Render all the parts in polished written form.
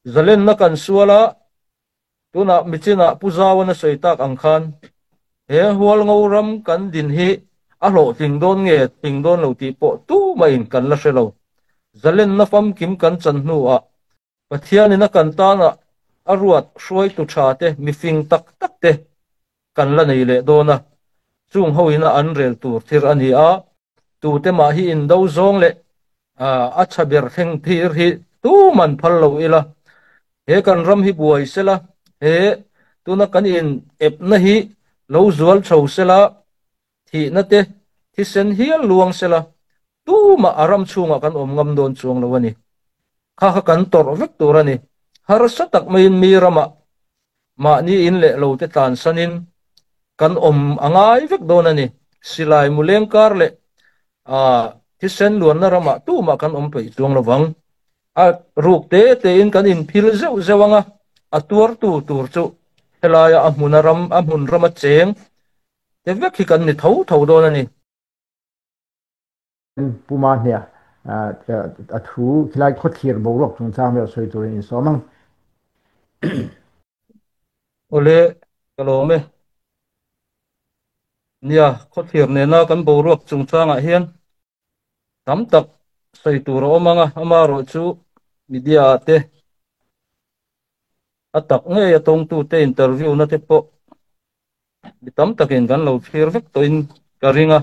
Zalenna kan sual a, tunah michinah Pu Zauan a sawi tak ang khan he Hualngo ram kan din hi a hlawhtling dawn nge tling dawn lo tih pawh tumahin kan la hre lo. Zalenna famkim kan chan hnuah Pathianin a kan tana a ruat hruaitu tha te, mifing tak tak te kan la nei leh dawn a, chung hoin a an rel tur thir a ni a, tute mah hi indo zawng leh a tha ber thleng thir hi tuman phal lo ila, he kan ram hi buai sela, he tuna kan in epna hi lo zual chho sela, thihna te thisen hial luang sela, tumah a ram chhungah kan awm ngam dawn chuang lo a ni. Kha kha kan tawrh vek tur a ni. Harsa tak maiin mi ramah mahni in leh lo te tlansanin kan awm a ngai vek dawn a ni. Silai muleng kar leh thisen luanna ramah tumah kan awm peih chuang lo vang. A ruk te tein kan inphil zeuh zeuh ang a, a tuartu tur chu helaia a hmuna ram a hmun rama cheng te vek hi kan ni tho tho dawn a ni. Pu Mahnia a thu khilai khawthlir boruak chungchang vel sawi turin insawm ang. Awle, ka lawm e. Nia, khawthlir nena kan boruak chungchangah hian tam tak sawi tur a awm ang a, amaherawh chu media ah te a tak ngei a tawngtute interview na te pawh mi tam takin kan lo thlir vek tawhin ka ring a.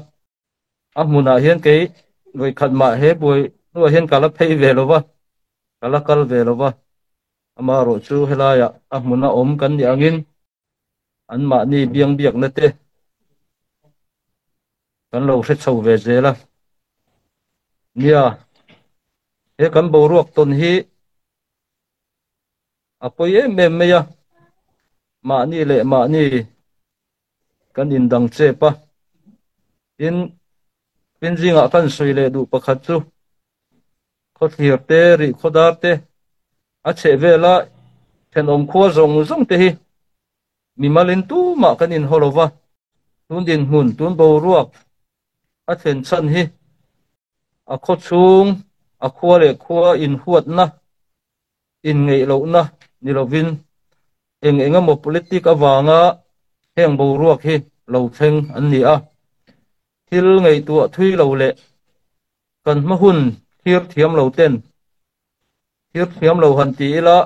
A hmunah hian kei vawikhat mah he buai hnuah hian ka la phei ve lo va, ka la kal ve lo va. Amaherawh chu helaiah a hmuna awm kan nih angin anmahni biang biakna te kan lo hre chho ve zel a. Nia, he kan boruak tawn hi a pawi em em mai a, mahni leh mahni kan indang chep a. Tin, tin zingah kan sawi leh duh pakhat chu khawthlir te, rih khawdar te, a chheh vela thenawm khua zawng zawng te hi mimalin tumah kan inhaw lo va. Tun dinhmun, tun boruak a thlen chhan hi a khawchhung, a khua leh khua inhuatna inngeih lohna ni lovin eng eng emaw politic avanga heng boruak hi lo thleng an ni a. Thil ngaihtuah thui lo leh kan hma hun thlir thiam lo ten thlir thiam lo han ti ila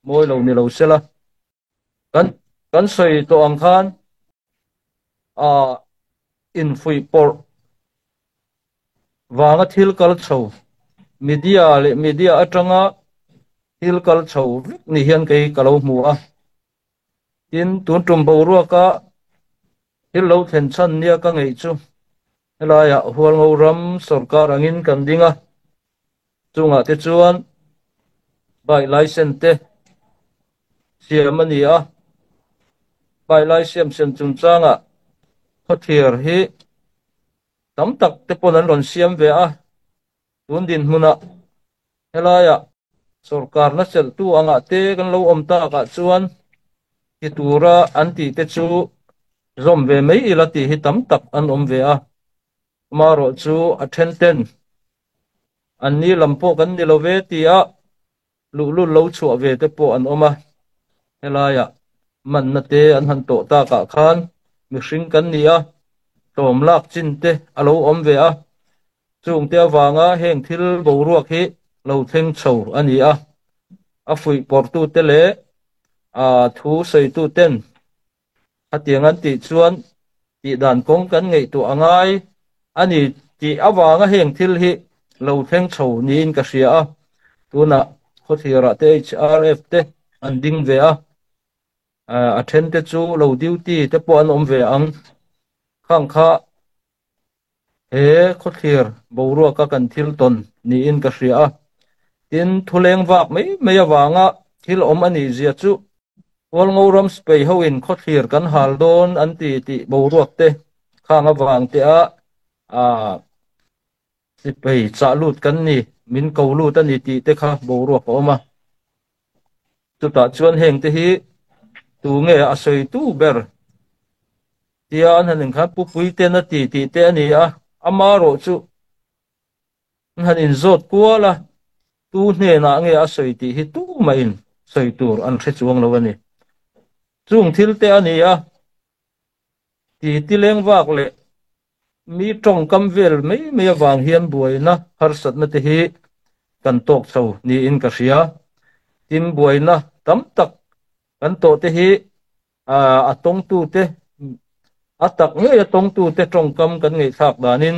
mawi lo ni lo sela. Kan kan sawi tawh ang khan ah infuih pawrh vanga thil kal chho media leh media atanga thil kal chho vek ni hian kei ka lo hmu a. Tin, tun tum boruaka thil lo thlen chhan nia ka ngeih chu helaiah Hualngo ram sorkar angin kan ding a, chungah te chuan bike licence te siam a ni a, bike licence siam chungchangah khawthlir hi tam tak te pawn an rawn siam ve a, tun dinhmunah helaiah sorkarna chelhtu angah te kan lo awm takah chuan ti tura an tih te chu zawm ve mai ila tih hi tam tak an awm ve a, amaherawh chu a then ten an ni lam pawh kan ni lo ve tia luhlul lo chhuah ve te pawh an awm a, helaiah manna te an han tawh takah khan mihring kan ni a, tlawm lak chin te a lo awm ve a, chungte avanga heng thil boruak hi lo thleng chho a ni a, a fuih pawrhtute leh a thu sawituten Hetiang an tih chuan tihdan kawng kan ngaihtuah a ngai a ni tih avanga heng thil hi lo thleng chho niin ka hria a, tunah khawthirah te HRF te an ding ve a, a then te chu lo duty te pawh an awm ve ang, khang kha He khawthlir boruaka kan thil tawn niin ka hria a, tin thuleng vak mai mai avanga thil awm a nih zia chu Hualngo ram Spei hoin khawthlir kan hal dawn an ti tih boruak te khang avang te a Sipei chah lut kan ni, min ko lut a ni tih te kha boruak a awm a. Chutah chuan heng te hi tu nge a sawi tu ber tia an han inkhan Pu Puiten a ti tih te a ni a, amarawh chu an han inzawt kual a, tu hnenah nge a sawi tih hi tu tumahin sawi tur an hre chuang lo a ni. Chung thil te a ni a, ti ti leng vak leh mi tawngkam vel mai mai avang hian buaina harsatna te hi kan tawk chho niin ka hria. Tin, buaina tam tak kan tawh te hi a tawngtute, a tak ngei a tawngtute tawngkam kan ngaihthlak danin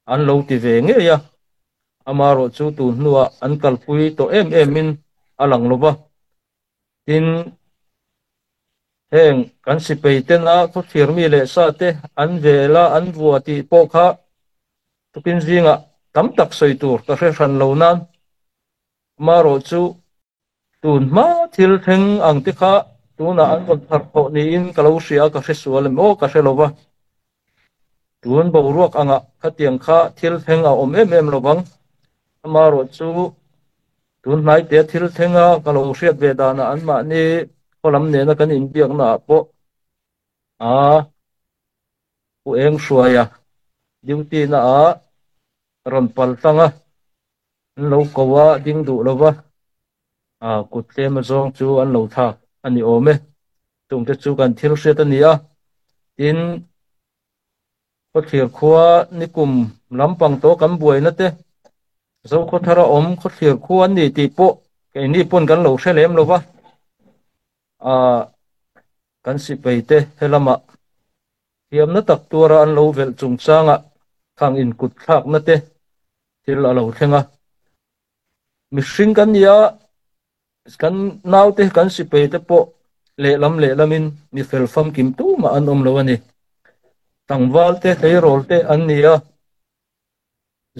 an lo ti ve ngei a, amarawh chu tun hnuah an kalpui tawh em emin a lang lo va. Tin, heng kan sipei tena khawthlir mi leh sa te an vel a, an vua tih pawh kha tukin zingah tam tak sawi tur ka hre hran lo nan amarawh chu Tun hma thil thleng ang te kha tunah an rawn pharh thawh niin ka lo hria a, ka hre sual em aw ka hre lo va. Tun boruak angah khatiang kha thil thleng a awm em em lo vang. Amaherawhchu tun hnaite thil thlenga ka lo hriat ve danah anmahni khaw lam nena kan inbiaknaah pawh a Pu Eng Hruaia duty naah rawn pal tlang a. An lo ko a, ding duh lo va, kut tlem azawng chu an lo thlak a ni awm e. Chungte chu kan thil hriat a ni a, tin, Khawthlir khua nikum lampang tawh kan buaina te, Zokhawthar a awm Khawthlir khua an ni tih pawh keini pawn kan lo hre lem lo va, kan sipai te helamah Thiamna tak tuara an lo velh chungchangah khang inkut thlakna te thil a lo thleng a. Mihring kan ni a, kan naute kan sipei te pawh lehlam lehlamin mi fel famkim tumah an awm lo a ni. Tlangval te, tleirawl te an ni a,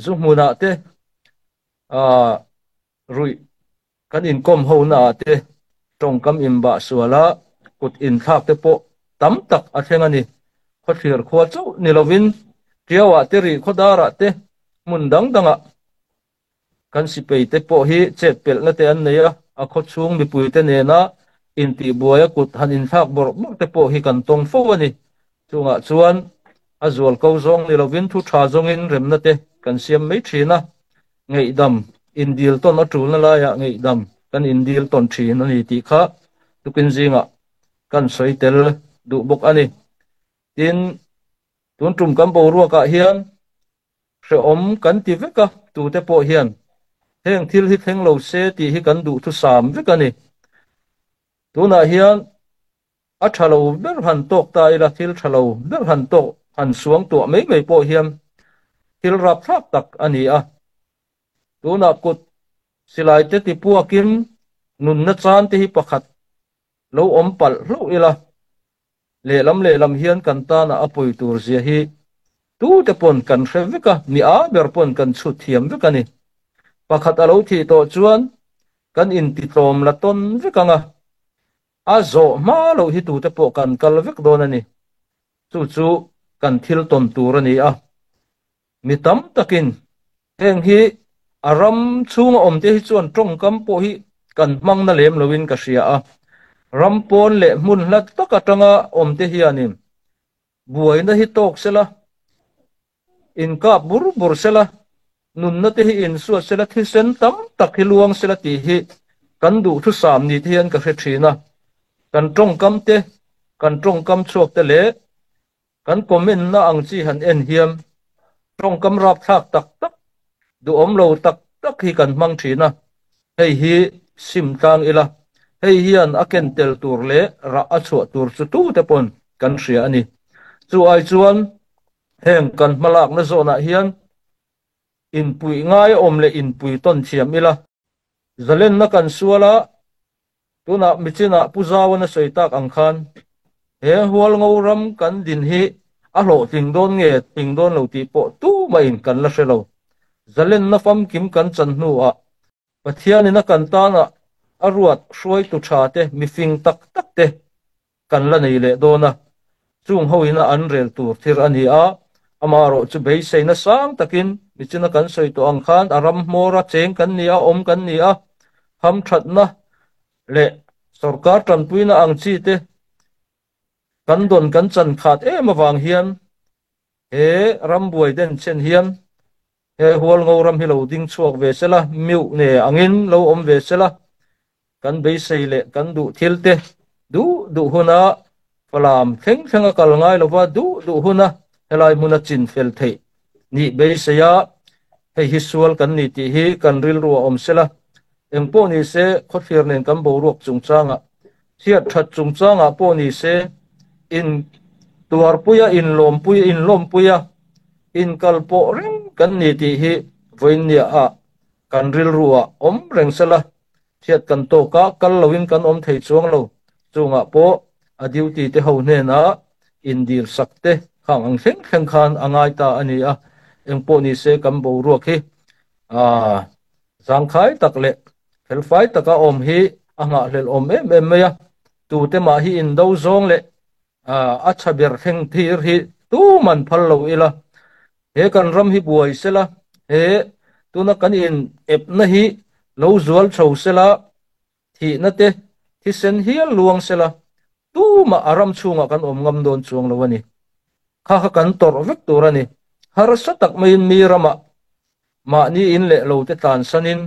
zu hmunah te ruih Kan inkawm ho naah te tawngkam inbah suala kut inthlak te pawh tam tak a thleng a ni. Khawthlir khua chauh ni lovin Tiauah te rih khawdarah te hmun dang dangah kan sipei te pawh hi chet pelhna te an nei a, a khawchhung mipui te nena intihbuaia kut han inthlak bawrh bawrh te pawh hi kan tawng fo a ni. Chungah chuan a zual ko zawng ni lovin thu tha zawngin remna te kan siam mai thin a. Ngaihdam indil tawn a tulna laiah ngaihdam kan indil tawn thin a ni tih kha tukin zingah kan sawi tel duh bawk a ni. Tin, tun tum kan boruakah hian hrehawm kan ti vek a, tute pawh hian heng thil hi thleng lo se tih hi kan duhthusam vek a ni. Tunah hian A tha lo ber han tawk ta ila, thil tha lo ber han tawk han suang tuah mai mai pawh hian thil rapthlak tak a ni a. Tunah kut silai te ti puakin nunna chan te hi pakhat lo awm palh hlauh ila, lehlam lehlam hian kan tana a pawi tur zia hi tute pawn kan hre vek a, mi a ber pawn kan chhut thiam vek a ni. Pakhat a lo thih tawh chuan kan intitlawm la tawn vek ang a. A zawh hma loh hi tute pawh kan kal vek dawn a ni. Chu chu kan thil tawn tur a ni a. Mi tam takin heng hi a ram chhunga awmte hi chuan tawngkam pawh hi kan hmang na lem loin ka hria a. Ram pawn leh hmun hla tak atanga awmte hianin buaina hi tawk sela, inkap bur bur sela, nunna te hi insuat sela, thisen tam tak hi luang sela tih hi kan duhthusam ni te hian ka hre thin a. Kan tawngkam te, kan tawngkam chhuak te leh kan comment na ang chi han en hian tawngkam rapthlak tak tak, duhawm lo tak tak hi kan hmang thin a. Hei hi sim tlang ila, hei hian a ken tel tur leh rah a chhuah tur chu tute pawn kan hria a ni. Chu ai chuan heng kan hmalakna zawnah hian inpuih ngai awm leh inpui tawn thiam ila, zalenna kan sual a, tunah michinah Pu Zauan a sawi tak ang khan he Hualngo ram kan din hi a hlawhtling dawn nge tling dawn lo tih pawh tumahin kan la hre lo. Zalenna famkim kan chan hnuah Pathianin a kan tana a ruat hruaitu tha te, mifing tak tak te kan la nei leh dawn a, chung hoina an rel tur thir a ni a, amaherawh chu beiseina sang takin michina kan sawi tawh ang khan a ram hmawra cheng kan ni a, awm kan ni a, hamthatna leh sorkar tanpuina ang chi te kan dawn kan chan khat em avang hian he rambuai den chen hian he Hualngo ram hi lo ding chhuak ve sela, miuh ne angin lo awm ve sela. Kan beisei leh kan duh thil te duh duh huna Falam thleng thlenga kal ngai lova duh duh huna helai hmuna chin fel theih nih beisei a, hei hi sual kan ni tih hi kan rilru a awm sela. Engpawh ni se khawthlir nen kan boruak chungchangah, chhiat that chungchangah pawh ni se in tuarpuia, inlawmpui, inlawmpuia, inkalpawh reng kan ni tih hi vawiinniah ah kan rilru ah awm reng sela. Chhiat kan tawk a, kal loin kan awm thei chuang lo. Chungah pawh a duty te ho hnenah indil sak te khang ang thleng thleng khan a ngai ta a ni a. Engpawh ni se kan boruak hi zangkhai tak leh felfai taka awm hi a nghahhlelh awm em em mai a. Tute mah hi indo zawng leh a tha ber thleng thir hi tuman phal lo ila. He kan ram hi buai sela, he tuna kan in epna hi lo zual chho sela, thihna te thisen hial luang sela, tumah a ram chhungah kan awm ngam dawn chuang lo a ni. Kha kha kan tawrh vek tur a ni. Harsa tak maiin mi ramah mahni in leh lo te tlansanin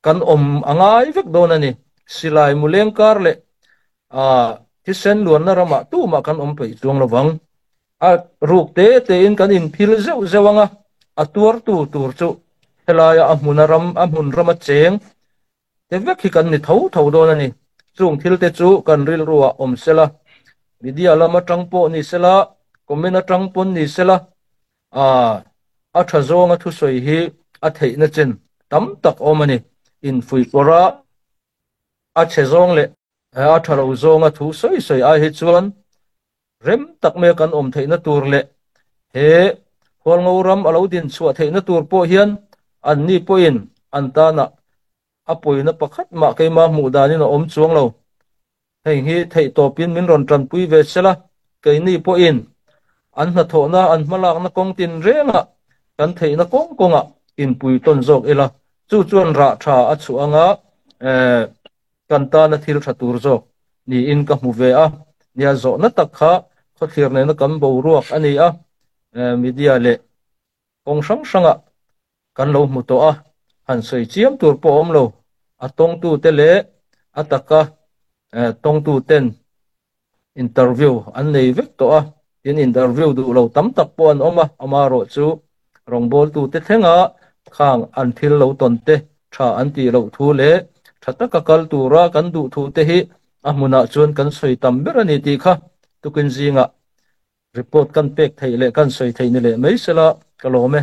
kan awm a ngai vek dawn a ni. Silai muleng kar leh thisen luanna ramah tumah kan awm peih chuang lo vang. A ruk te tein kan inphil zeuh zeuh ang a, a tuartu tur chu helaia a hmuna ram, a hmun rama cheng te vek hi kan ni tho tho dawn a ni. Chung thil te chu kan rilruah awm sela, media lam atang pawh ni sela, comment atang pawn ni sela, a tha zawnga thusawi hi a theihna chen tam tak awm a ni. Infuihpawrh a, a chhe zawng leh a tha lo zawnga thu sawi sawi ai hi chuan Rem tak mai a kan awm theihna tur leh he Hualngo ram a lo din chhuah theihna tur pawh hian anni pawhin an tana a pawina pakhat mah keimah hmuh danin a awm chuang lo. Hei hi theihtawpin min rawn tanpui ve sela, keini pawhin an hnathawhna, an hmalakna kawng tin rengah kan theihna kawng kawngah inpui tawn zawk ila, chu chuan rah tha a chhuah anga kan tana thil tha tur zawk niin ka hmu ve a, nia zawhna tak kha khawthlir nena kan boruak a ni a, media leh kawng hrang hrangah kan lo hmu tawh a, han sawi chiam tur pawh a awm lo, a tawngtute leh a taka tawngtuten interview an nei vek tawh a, tin interview duh lo tam tak pawh an awm a, amaherawh chu rawngbawltute thlenga khang an thil lo tawn te tha an tih loh thu leh tha taka kal tura kan duh thu te hi a hmunah chuan kan sawi tam ber a ni tih kha tukin zingah report kan pek theih leh kan sawi theih ni leh mai sela ka lawm e.